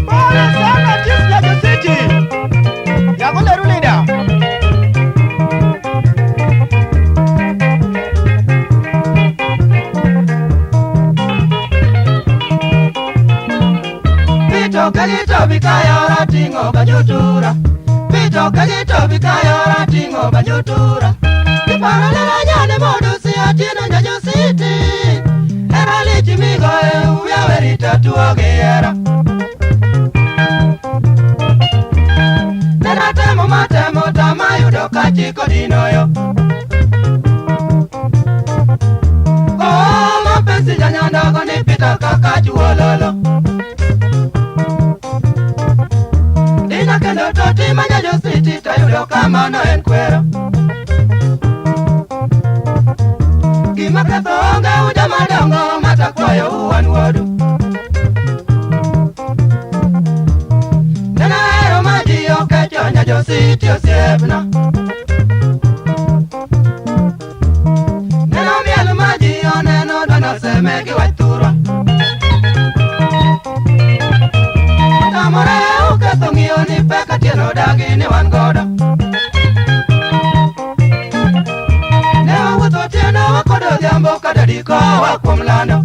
Pole sana jinsi ya Jositi. Yagole rulida. Pito kagito bikayora tingo banyotura. Pito kagito bikayora tingo banyotura. Kiparo lera nyane modu si atieno nyajositi. Era lichi migo e uya werita tuogiera. Nena temo matemo tamayudo kachiko dinoyo. Oh, mapenzi nyanyandago ni pita kaka chuololo. Dina kendo toti manyajositi tayudo kamano en kwero. Gima ketho onge uja madongo matakwayo uwan wuodu. Nena hero ma ji okecho nyajositi osiepna. Neno miel ma ji oneno dwano seme gi wach thurwa. Otamore uketho ng'iyo ni pek atieno dagi ni wan godo. Ne wawuotho otieno wakodo odhiambo kata dikowa kuom lando.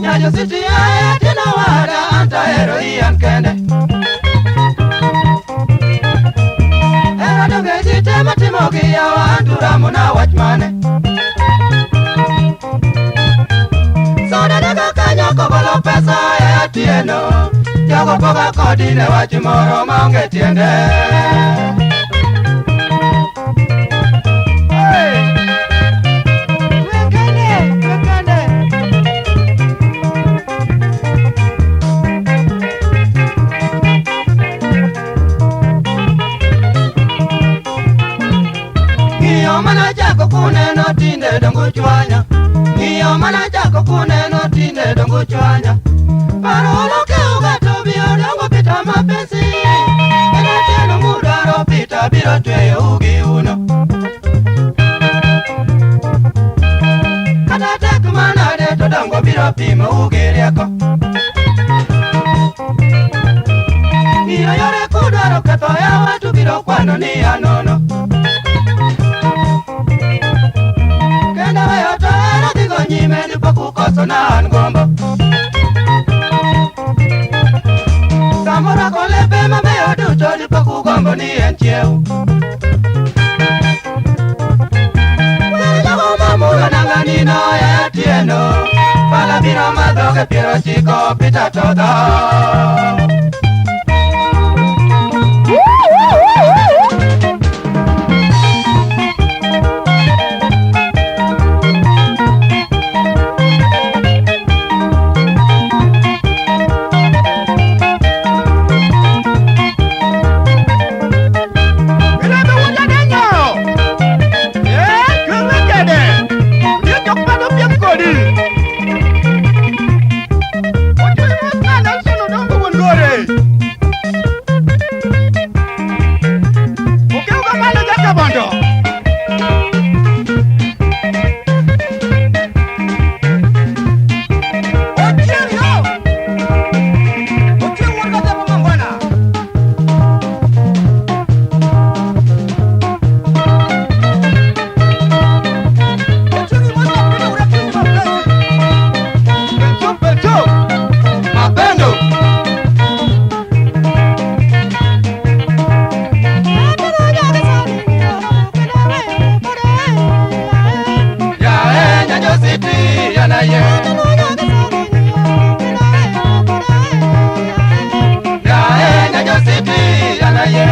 Nyajositi ae atieno wada an tahero i an kende. Hera donge ji te matimo gi yawa an turamo na wach mane. Soda daga kanyo kogolo pesa e atieno. Jogo poga kodi ne wach moro maonge tiende. Hey! Wekende, wekende. Ng'iyo mana chako kuneno tinde dongo chwanya. Ng'iyo mana chako kuneno tinde dongo chwanya. Paro oloke ugato biro dongo pita mapesi. En atieno mudwaro pita biro tweyo ugi uno. Kata tek manade to dongo biro pimo ugi rieko. Ng'iyo yore kudwaro ketho yawa to biro kwano ni anono. Kendo weyo to hera dhigo nyime ni pok ukoso na an gombo. Samoro rwako lepe mabeyo duto ni pok ugombo ni en chiew. Wer jogo mamulo nanga nino e atieno. Pala biro madhoge piero ochiko pita to dho. Mirembe wuod Adenyo! Eh, kwe wekede! Nitie jok mano piem kodi! Ochuoyo mos ka Nelson Odongo wuon Lore! Okew ga malo Jakabondo! Ochieng' yo! Ochieng' wuod Kadhiambo Mangwana! Ochieng' imos ka Peter Urakinyi Mapenzi! Penjo penjo! Mapendo. Yae nyajositi yanaye. Yae nyajositi yanaye.